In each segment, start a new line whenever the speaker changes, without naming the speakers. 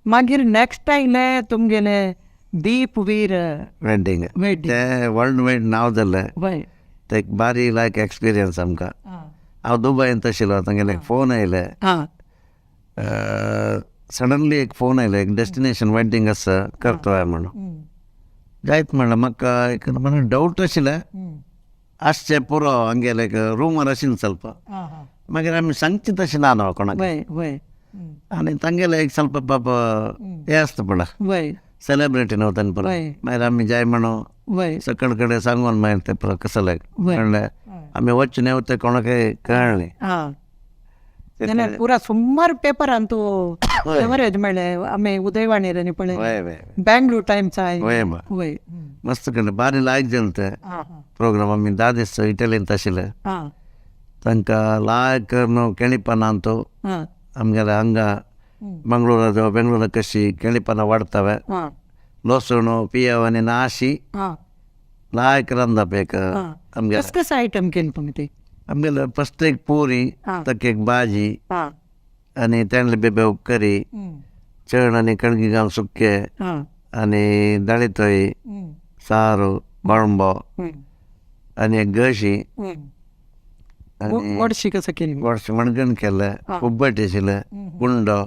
मागीर नेक्स्ट आयलें तुमगेलें दीप वीर
वेडिंग.
वेडिंग.
तें वर्ल्ड वायड नांव जालें.
वय.
ते एक बारी लायक एक्सपिरियन्स आमकां. हांव दुबयंत आशिल्लो, तांगेले फोन आयले. सडनली एक फोन आयलो, एक डेस्टिनेशन वेडिंग आसा, करतोय म्हणून. जायत म्हणलें. म्हाका एक म्हणून डावट आशिल्लें, आसचें पुरो हांगेलें एक रुमर आशिल्लें ಸ್ವಲ್ಪ. मागीर आमी सांगचें तशें ना न्हू कोणाक.
वय वय.
आनी तांगेलें एक ಸ್ವಲ್ಪ पाप हें आसता पळय, सेलिब्रिटी न्हू तांणी पुरो. मागीर आमी जाय म्हणून सकळ कडेन सांगून मागीर ते पुरो कसले म्हणलें आमी वचून येवं, ते कोणाकय कळ्ळें.
जाल्यार पुरा सुमार पेपरान तूं कवरेज मेळ्ळें. आमी उदयवाणीर पळय,
वय वय.
बँगलोर टायम्स.
वय बा. मस्त केलें, बारी लायक जालें तें प्रोग्राम. आमी 10 दीस इटलींत आशिल्ले. तांकां लायक करून केळीपानां तो आमगेले हांगा मंगळूरा बेंगळूरा कशी केळीपानां वाडटावे, लसूण पियाव आनी नाशी लायक रांदप एक आमगेलें.
कस कसं आयटम केले तुमी ते?
आमगेले फस्ट एक पुरी, ताका एक भाजी आनी तेंडले बेबे करी, चण आनी कणगी घालून सुके आनी दाळीतोय, सारू, कोळंबो आनी एक गशी. आनी
गोडशी कसं केली?
गोडशें मणगण केलें, उब्बट आशिल्लें, कुंडो.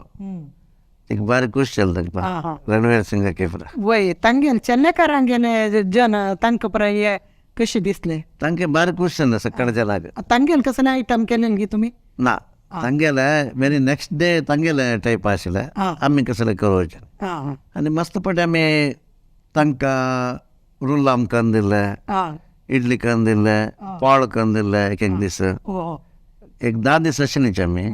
एक बारी खूश जालें तांकां रणवीर सिंगाक पुरा.
वय, तांगेले चेन्नकारांगेले जन तांकां पुरा हे कशें दिसलें?
तांकां बारी खूश जालें सकाळच्या जनाक.
तांगेले कसले आयटम केले गी तुमी?
ना, तांगेले वेरी नेक्स्ट डे तांगेले टायप आशिल्लें. आमी कसले करोवचें आनी मस्त पटे आमी तांकां रुल्लाम करून दिलें, इडली करून दिलें, पाळ करून दिलें. एक एक दीस, एक 10 दीस आशिल्लीच आमी.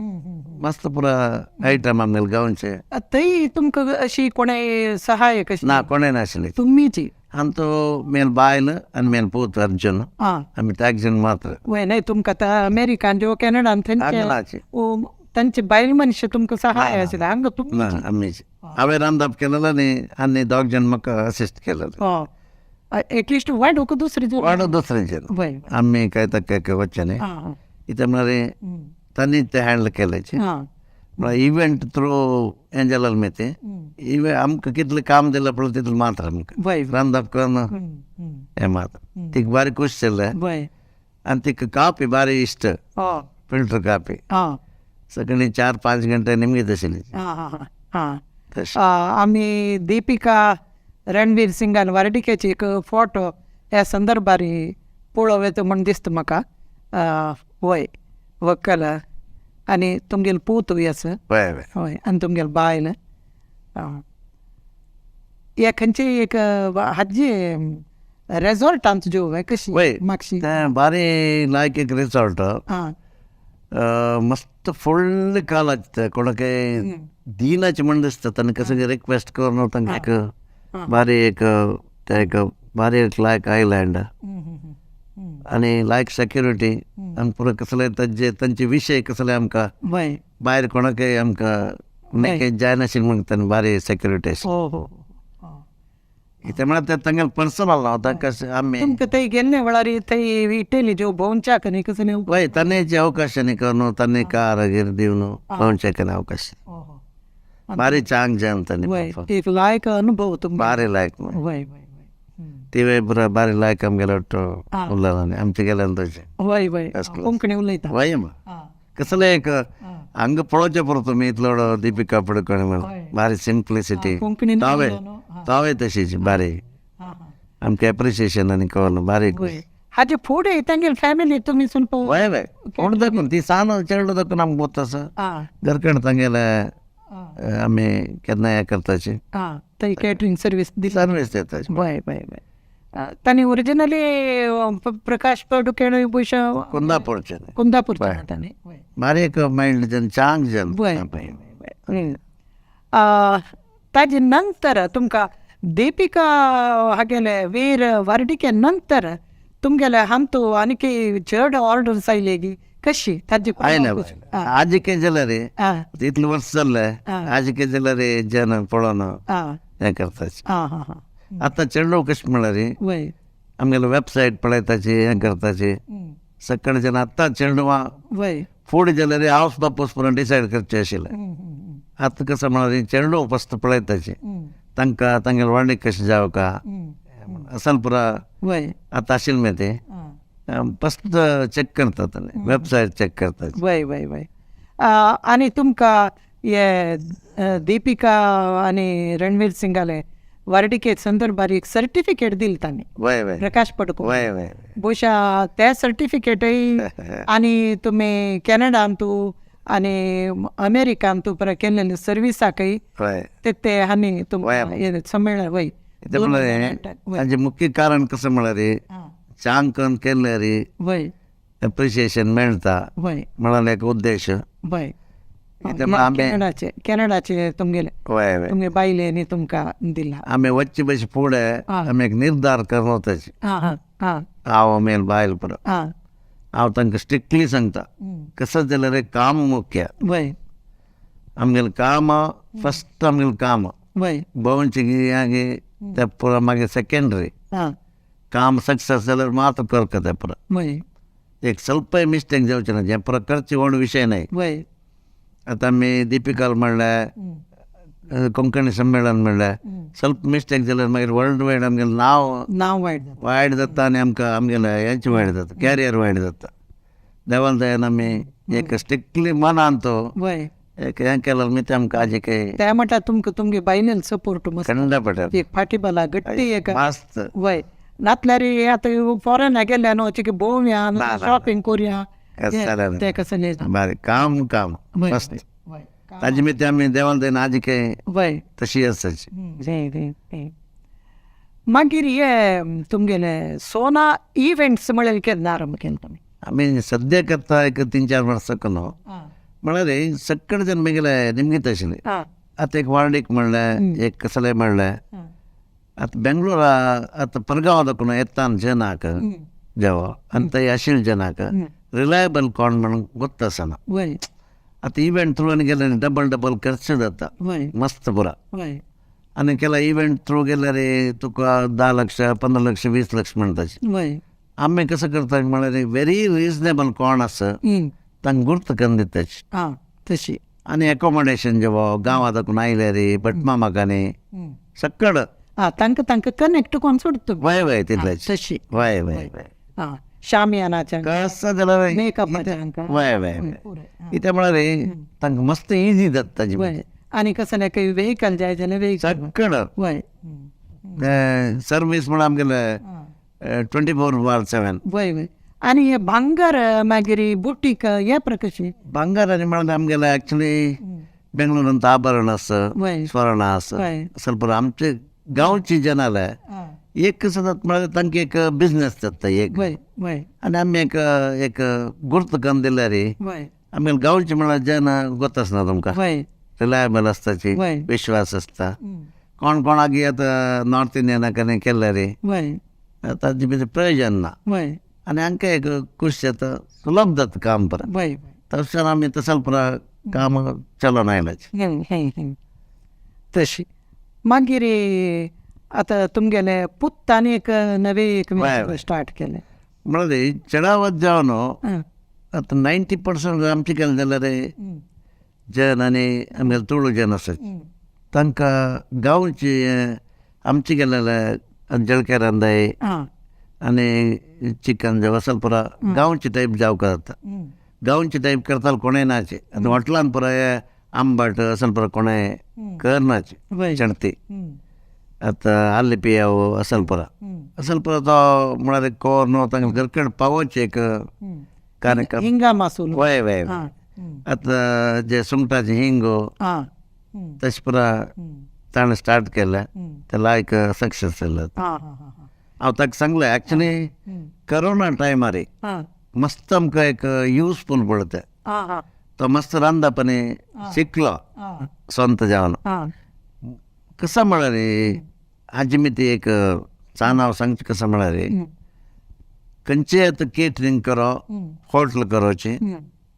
मस्त पुरा आयटम आमगेले गांवचे.
थंय तुमकां अशी कोणें सहाय कशी?
ना, कोणें नाशिल्ली.
तुमीची?
आमचो मेल बायल आनी मेल पूत अर्जुन, आमी त्याग जण मात्र.
वय, न्हय तुमकां आतां अमेरिकान किंवा कॅनडान थंयचे
हांगाचे
तांचे बायल मनीस तुमकां सहाय आशिल्लें, हांगा तुमी?
ना, आमीच. हांवें रांदप केलेलें न्ही आनी दोग जण म्हाका असिस्ट केलेलें.
एटलिस्ट वाडूंक दुसरी.
वाडो दुसऱ्यांचे. आमी काय ताका वचचें न्ही. कितें म्हळ्यार तांणी तें हँडल केलें. म्हळ्यार इव्हेंट थ्रू हें जालें न्ही तें इव्हेंट आमकां कितलें काम दिलां पळय तितलें मात्र आमकां रांदप करून हें मात्र. तिका बारी खूश जालें. आनी तिका कापी बारी इश्ट, फिल्टर कापी. सगळीं 4-5 घंटे निमगीत आशिल्ली. तशें.
आमी दीपिका रणवीर सिंगान वार्डिकेची एक फोटो ह्या संदर्भार पळोवं येता म्हूण दिसता म्हाका. वय, व्हंकल आनी तुमगेलो पूतूय आसा.
वय वय.
हय, आनी तुमगेलो बायल. हे खंयची एक हाजी रेजोर्टांत जेव कशी?
वय.
मातशी.
तें बारी लायक एक रिसॉर्ट. मस्त फुल्ल काल आसता, कोणाकय दिनाचे म्हण दिसता. तांकां कसं रिक्वेस्ट करून तांकां एक बारी एक ते एक बारी एक लायक आयलँड आनी लायक सेक्युरिटी आनी पुरो कसले तांचे तांचे विशय कसले आमकां भायर कोणाकय आमकां जायनाशिल्लें म्हण तांणी बारी सेक्युरिटी आशिल्ली.
हो हो.
कितें म्हळ्यार तें तांगेलें पर्सनल न्हू, तांकां आमी
तुमकां थंय गेल्ले वेळार थंय इटली ज्यो भोंवच्याक न्ही कसलें?
वय, तांणी अवकाश न्ही करून तांणी कार गीर दिवन भोंवच्याक अवकाश. बारी चांग जावन तांणी.
एक लायक अनुभव तुमकां.
बारी लायक.
वय वय.
तिवूय पुरो बारी लायक आमगेलो उरलेलो न्ही आमचे गेल्यान तशें.
वय वय, कोंकणी उलयता.
वय, कसलें एक हांगा पळोवचें पुरो तुमी इतलो दीपिका पडुकोण म्हण बारी सिंप्लिसिटी.
कोंकणी
तावे तावे तशीच बारी आमकां एप्रिसिएशन आनी कळ्ळें बारी.
हाजे फुडें तांगेली फॅमिली तुमी ಸ್ವಲ್ಪ.
वय वय, कोण दाखून ती सान चेडो दाखून आमकां गोत आसा घरकण तांगेले आमी केन्ना हें करताची.
थंय कॅटरींग सर्वीस दिली.
सर्वीस दिता.
वय वय वय. तांणी ओरिजिनली प्रकाश पडुकेण ಬಹುಶಃ
कुंदापूरचे.
कुंदापूरचे तांणी.
बारी एक मायल्ड जन, चांग जन.
वय वय. ताजे नंतर तुमकां दीपिका हागेले वीर वार्डिके नंतर तुमगेले हांतू आनीक चड ऑर्डर्स आयले गी कशी ताजी?
आयले. आजिके जाल्यार इतले वर्स जाल्ले आजिके जाल्यार जन पळोवन हें करताची. आतां चेडूं कशें म्हळ्यार आमगेले वेबसायट पळयताची, हें करताची, सकाळच्यान आत्तां चेडवां फुडें जाल्यार हांव बापूस पुरो डिसायड करचें आशिल्लें. आतां कसं म्हळ्यार चेडूं फस्ट पळयताची तांकां तांगेले वाणीक कशें जावका असल पुरा आतां आशिल्लें मगे तें फस्ट चॅक करतात, वेबसायट चॅक करतात.
वय वय वय. आनी तुमकां हे दीपिका आनी रणवीर सिंगाले वर्डिके संदर्भार एक सर्टिफिकेट दिल तांणी.
वय वय.
प्रकाश पडकोण.
वय वय.
बहुशा ते सर्टिफिकेटय आनी तुमी कॅनडांतू आनी अमेरिकांतू पर केल्ले सर्विसाकय ते ते हांणी तुमकां संमेळन वय.
ताजें मुख्य कारण कसं म्हळ्यार चांग केल्यार
वय
एप्रिशिएशन मेळटा म्हळ्यार एक उद्देश.
वय. कॅनडाचे तुमगेले तुमगे बायलेनी तुमकां दिला.
आमी वच्चे बशी फुडें आमी एक निर्धार करून वताची. हांव मेल बायल पुरो हांव तांकां स्ट्रिक्टली सांगता कसं जाल्यार काम मुख्य. आमगेलें काम फस्ट, आमगेलें काम भोंवचे गी ते पुरो मागीर सेकेंडरी. काम सक्सेस जाल्यार मात्र करता तें पुरो. एक स्वल्पय मिस्टेक जावचें ना, हें पुरो करचें व्हड विशय न्हय. आतां आमी दीपिकाल म्हणलें, कोंकणी संमेलन म्हणलें, स्वल्प मिस्टेक जाल्यार मागीर वर्ल्ड वायड आमगेलें नांव
नांव वायट जाता,
वायट जाता आनी आमकां आमगेलें हेंच वायट जाता, कॅरियर वायट जाता. देवान दयान आमी एक स्ट्रिक्टली मनान तो एक हें केलें मी तें आमकां आजी काही
ते म्हणटा तुमकां तुमगे बायलेन सपोर्ट
खंडपट
एक फाटीबला गट्टी एक
मस्त.
वय. नातल्यार आतां फॉरेन गेल्या न्हू चिके भोंवया शॉपिंग करुया तें कसलें
बरें काम काम मस्त. ताजे मी ते आमी देवान दयान आजी काही
वय
तशी आसाची.
मागीर हे तुमगेले सोना इव्हेंट्स म्हळ्यार केन्ना आरंभ केलो तुमी?
आमी सद्या करता एक 3-4 वर्सां कलो म्हळ्यार सगळे जण मेगेले निमगीत आशिल्ले. आतां एक वार्डीक म्हणलें, एक कसलें म्हणलें. आतां बेंगलोरा आतां परगांव दाखोवन येता जनाक जेवो आनी थंय आशिल्ले जनाक रिलायबल कोण म्हणून गोत्त आसना. आतां इव्हेंट थ्रू आनी गेल्यार डबल डबल खर्च जाता मस्त पुरा. आनी केला इव्हेंट थ्रू गेल्यार तुका 10 लक्ष 15 लक्ष 20 लक्ष म्हणटाचे. आमी कसं करता म्हळ्यार व्हेरी रिजनेबल कोण आसा तांकां गुर्त करून दिताची.
तशी
आनी एकोमोडेशन जेवो गांवां दाखोवन आयल्यार भटमामाकांनी सगळं
तांकां तांकां कनेक्ट कोण सोडटा.
वय वय तितलेच
तशी
वय वय वय.
शामियानाच्या
कसं जाल्यार
मेकअपाच्या
वय वय कितें म्हळ्यार तांकां मस्त इजी जाता ताजी.
आनी कसलें काही व्हेकल जाय जाल्यार व्हेकल
सगळं
वय
सर्वीस म्हळ्यार आमगेलें 24/7.
वय वय. आनी हे भांगर मागीर बुटीक हे प्रकारचे
भांगर आनी म्हळ्यार आमगेलें एक्चुली बेंगलोरांत आभरण आसा, स्वर्ण आसा, ಸ್ವಲ್ಪ आमचे गांवची जनाले एक सदांच म्हळ्यार तांकां एक बिजनेस जाता एक. आनी आमी एक एक गुर्त करून दिल्यार आमगे गांवचे म्हळ्यार जन गोत आसना तुमकां, रिलायबल आसताची, विश्वास आसता. कोण कोणाक आतां नॉर्थ इंडियनाक आनी केल्यार ताजे भितर प्रयोजन ना. आनी हांकां एक खूश जाता, सुलभ जाता काम परत. तशें आमी तसो पुरा काम चलोवन आयलाचे.
तशी मागीर आतां तुमगेले पुत्तान एक नवे एक स्टार्ट केलें
म्हळ्यार चडावत जावन आतां 90% आमचें केलें जाल्यार जन आनी आमगेले तुळू जन आसा तांकां गांवची आमचें गेल्लें जळके रांदाय आनी चिकन जेवण असल पुरा गांवचे टायप जावं जाता. गांवचे टायप करताले कोणें नाचे. आतां हॉटेलान पुरा आंबाट असल पुरा कोणें करनाचे चणती. आतां आल्ले पियाव असल पुरा असल पुरा तो म्हळ्यार कोर न्हू तांकां घरकड पावोवचें एक कार्यक्रम.
हिंगा मासूल.
वय वय. आतां जे सुंगटाचें हिंगो तशें पुरा ताणें स्टार्ट केलें, ते लायक सक्सेस जालें. हांव ताका सांगलें एक्चुली करोना टायमार मस्त आमकां एक युजफूल पडटा तें. तो मस्त रांदप आनी शिकलो स्वंत जावन. कसं म्हळ्यार हाजी मी ती एक सान हांव सांगचें कसं म्हळ्यार खंयचें आतां केटरींग करो हॉटल करोचें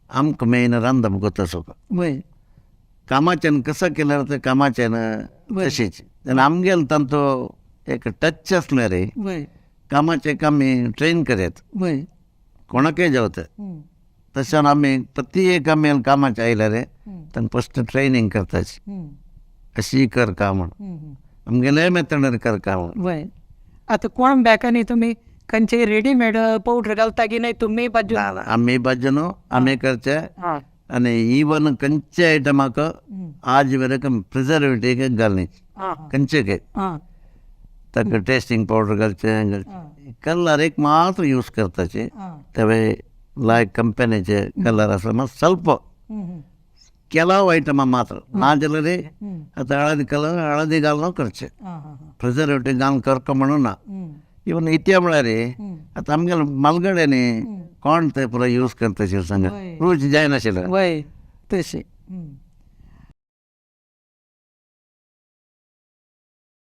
आमकां मेन रांदप गोत आसो. कामाच्यान कसं केल्यार तें कामाच्यान तशेंच आनी आमगेलो तांचो एक टच आसलो रे कामाचें आमी ट्रेन करयात. कोणाकय जावं तें. तशें आमी प्रति एक आमी कामाचे आयल्यार तांकां फस्ट ट्रेनींग करताची, अशी कर काम म्हण, आमगेले मेथडीन कर काम म्हण.
वय, आतां कोण बॅकांनी तुमी खंयचे रेडीमेड पावडर घालता की नाही तुमी बाजू?
ना, आमी बाजू न्हू, आमी करचे. आनी इवन खंयचे आयटमाक आज मेरेन प्रिजर्वेटीव घालनी खंयचे काय, ताका टेस्टिंग पावडर घालचें, कलर एक मात्र यूज करताचे, तेवे लायक कंपनीचे कलर आसा मात ಸ್ವಲ್ಪ ಕೆಲವು ಐಟಮ ಮಾತ್ರ, नाजाल्यार आतां हळदी कलर हळदी घालून करचें, प्रिजर्वेटीव घालून करका म्हणून ना. इवन इतल्या म्हळ्यार आतां आमगेले मालगड्यांनी कोण ते पुरो यूज करता सांगा, रूच जायनाशिल्लें.
वय, तशें.